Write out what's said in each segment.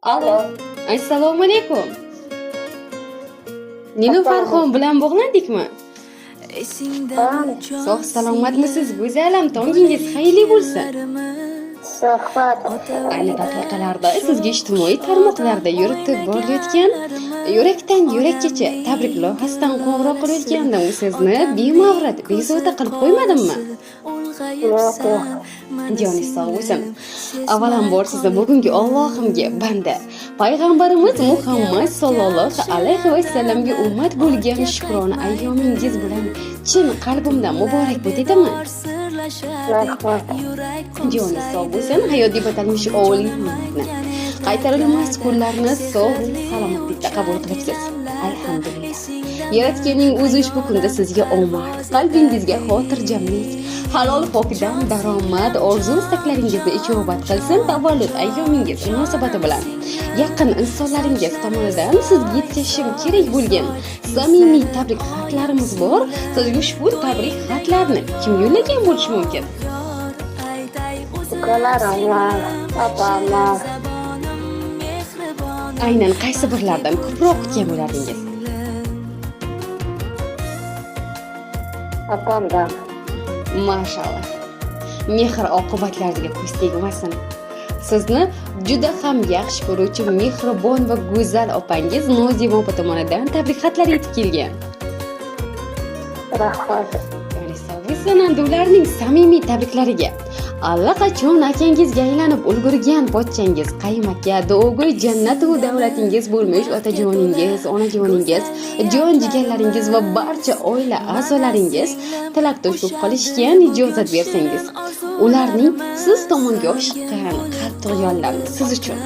Alo. Assalomu alaykum. Nilufarxon bilan bog'landikmi? Sog' salomatmisiz, go'zalim? Tongingiz xayrli bo'lsin. Suhbat. Ayni daqiqalarda sizga ijtimoiy tarmoqlarda yuritib borilayotgan yurakdan yurakkacha tabrik loyihasidan qo'ng'iroq qilayotgandim. Sizni bemavrid bezovta qilib qo'ymadimmi? Yo'q, yo'q. Joningiz sog' bo'lsin. Avvalambor, sizni bugungi Allohimga banda, payg'ambarimiz Muhammad sollallohu alayhi vasallamga ummat bo'lgan shukrona ayyomingiz bilan chin qalbimdan muborakbod etaman. Rahmat. Joningiz sog' bo'lsin. Hayot deb atalmish oliy ne'matni, qaytarilmas kunlarni sog' salomatlikda qabul qilibsiz. Alhamdulillah. Yaratganning o'zi ushbu kunda sizga omad, qalbingizga xotirjamlik, halol pokdan daromad, orzu istaklaringizni ijobat qilsin. Tavallud ayyomingiz munosabati bilan yaqin insonlaringiz tomonidan sizga yetkazishim kerak bo'lgan samimiy tabrik xatlarimiz bor. Sizga ushbu tabrik xatlarni kim yo'llagan bo'lishi mumkin? Ukalarim, opamlar. Aynan qaysi birlaridan ko'proq kutgan bo'lardingiz? Opamdan. Mashalloh. Mehr oqibatlariga ko'z tegmasin. Sizni juda ham yaxshi ko'ruvchi mehribon va go'zal opangiz Nozima opa tomonidan tabrik xatlari yetib kelgan. Rahmat. Ya'ni sog' bo'lsin. Endi ularning samimiy tabriklariga allaqachon akangizga aylanib ulgurgan pochchangiz, qaymaka, duogo'y jannatu davlatingiz bo'lmish otajoningiz, onajoningiz, jon jigarlaringiz va barcha oila a'zolaringiz tilakdosh bo'lib qolishgan. Ijozat bersangiz, ularning siz tomonga oshiqqan qalb tug'yonlarini siz uchun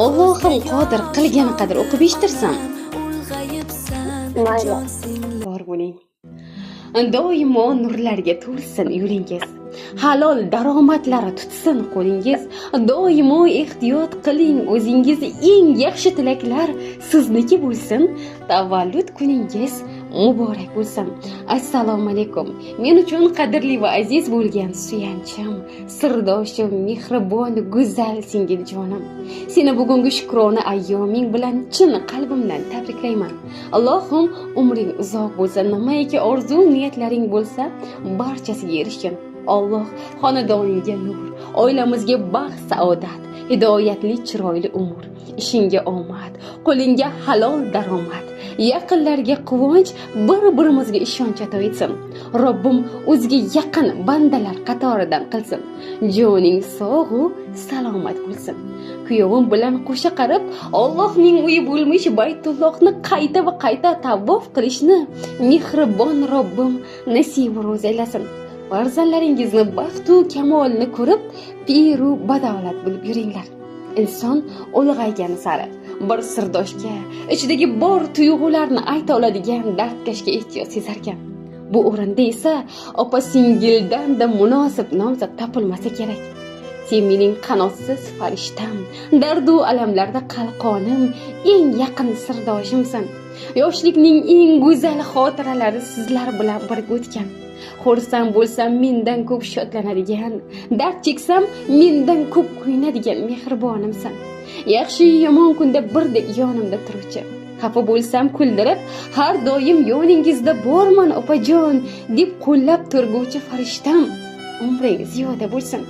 Allohim qodir qilgani qadar o'qib eshittirsam. Mayli. Bor bo'ling. Doimo nurlarga to'lsin yo'lingiz, halol daromadlari tutsin qo'lingiz. Doimo ehtiyot qiling o'zingiz, eng yaxshi tilaklar sizniki bo'lsin. Tavallud kuningiz muborak bo'lsin. Assalomu alaykum, men uchun qadrli va aziz bo'lgan suyanchim, sirdoshim, mehribon go'zal singiljonim, seni bugungi shukrona ayyoming bilan chin qalbimdan tabriklayman. Allohim umring uzoq bo'lsin, nimaiki orzu niyatlaring bo'lsa, barchasiga erishgin. Alloh xonadoningga nur, oilamizga baxt, saodat, hidoyatli chiroyli umr, ishingga omad, qo'lingga halol daromad, yaqinlarga quvonch, bir birimizga ishonch ato etsin. Robbim o'ziga yaqin bandalar qatoridan qilsin. Joning sog'u salomat bo'lsin. Kuyovim bilan qo'sha qarib, Allohning uyi bo'lmish Baytullohni qayta va qayta tavof qilishni mehribon Robbim nasib ro'z aylasin. Farzandlaringizni baxtu kamolini ko'rib, piru badavlat bo'lib yuringlar. Inson ulg'aygani sari bir sirdoshga, ichidagi bor tuyg'ularni ayta oladigan dardkashga ehtiyoj sezarkan. Bu o'rinda esa opa singildan-da munosib nomzod topilmasa kerak. Sen mening qanotsiz farishtam, dardu alamlarda qalqonim, eng yaqin sirdoshimsan. Yoshlikning eng go'zal xotiralari sizlar bilan birga o'tgan. Xursand bo'lsam mendan ko'p shodlanadigan, dard cheksam mendan ko'p kuyunadigan mehribonimsan. Yaxshi yomon kunda birdek yonimda turuvchi, xafa bo'lsam kuldirib, har doim yoningizda borman opajon deb qo'llab turguvchi farishtam. Umring ziyoda bo'lsin.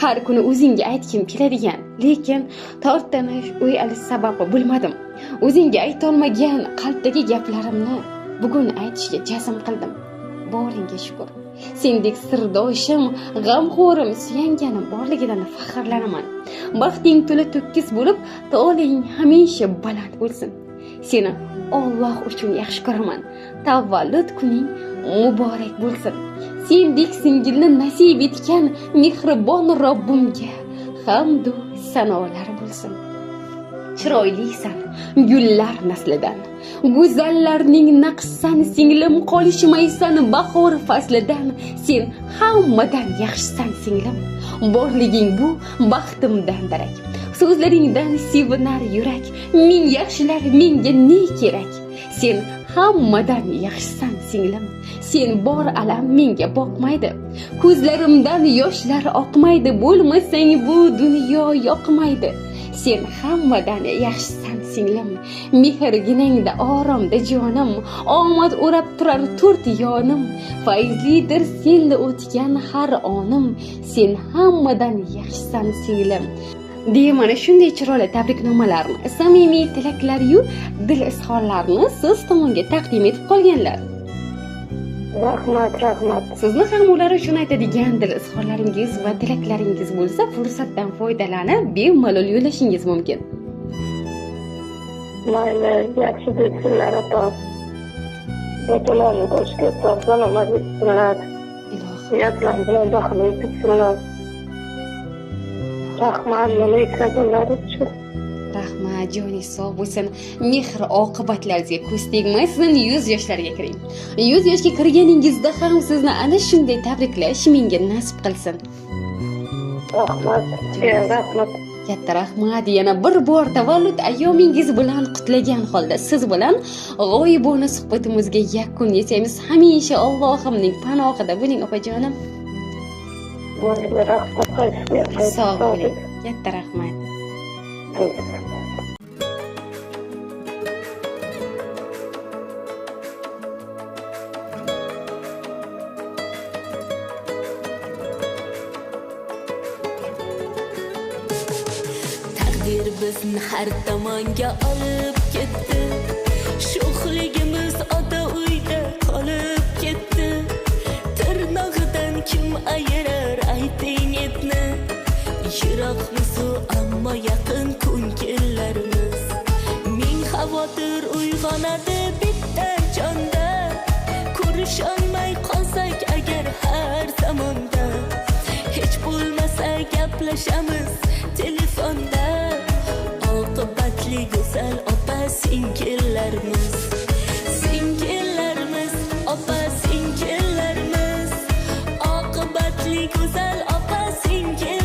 Har kuni o'zingga aytgim keladigan, lekin tortinish, uyalish sababi bilmadim. O'zingga aytolmagan qalbdagi gaplarimni bugun aytishga jazm qildim. Boringga shukur. Sendek sirdoshim, g'amxo'rim, suyanganim borligidan faxrlanaman. Baxting to'la to'kis bo'lib, toling hamisha baland bo'lsin. Seni Alloh uchun yaxshi ko'raman. Tavallud kuning muborak bo'lsin. Sendek singilni nasib etgan mehribon Robbimga hamdu sanolar bo'lsin. Chiroylisan, gullar naslidan, go'zallarning naqshsan singlim, qolishmaysan bahor faslidan. Sen hammadan yaxshisan singlim. Borliging bu baxtimdan darak. So'zlaringdan sevinar yurak. Ming yaxshilar menga ne kerak? Sen hammadan yaxshisan singlim. Sen bor alam menga boqmaydi. Ko'zlarimdan yoshlar oqmaydi. Bo'lmasang bu dunyo yoqmaydi. Sen hammadan yaxshisan, singlim. Mehrginangda oromda jonim, omad o'rab turar to'rt yonim. Fayzlidir senla o'tgan har onim. Sen hammadan yaxshisan, singlim. Deya mana shunday chiroyli tabriknomalarni, samimiy tilaklar-yu dil izhorlarini siz tomonga taqdim etib qolganlar. Rahmat, rahmat. Sizni ham ular uchun aytadigan dil izhorlaringiz va tilaklaringiz bo'lsa, fursatdan foydalanib bemalol yo'llashingiz mumkin. Mayli, yaxshi bo'lsinlar, opa. Botalarni qo'shib sog' salomat etsinlar. Ilohim. Niyatlar bilan baxtli etsinlar. Rahmat, meni eslaganlari uchun. Rahmat, joningiz sog' bo'lsin. Mehr oqibatlaringizga ko'z tegmasin, 100 yoshlarga kiring. 100 yoshga kirganingizda ham sizni ana shunday tabriklash menga nasib qilsin. Rahmat. Rahmat. Katta rahmat. Yana bir bor tavallud ayyomingiz bilan qutlagan holda siz bilan g'oyibona suhbatimizga yakun yasaymiz. Hamisha Allohimning panohida bo'ling, opajonim. Rahmat. Sog' bo'ling. Katta rahmat. Taqdir bizni har tomonga olib ketdi. Sho'xligimiz ota uyda qolib ketdi. Tirnog'idan kim ayirar, ayting etni. Yiroqmiz u, ammo yaqin ko'ngillarimiz. Ming xavotir uyg'onadi bitta jonda. Ko'risholmay qolsak agar har zamonda, hech bo'lmasa gaplashamiz telefonda. Oqibatli go'zal opa singillarimiz, singillarimiz, opa singillarimiz, oqibatli go'zal opa singillarimiz.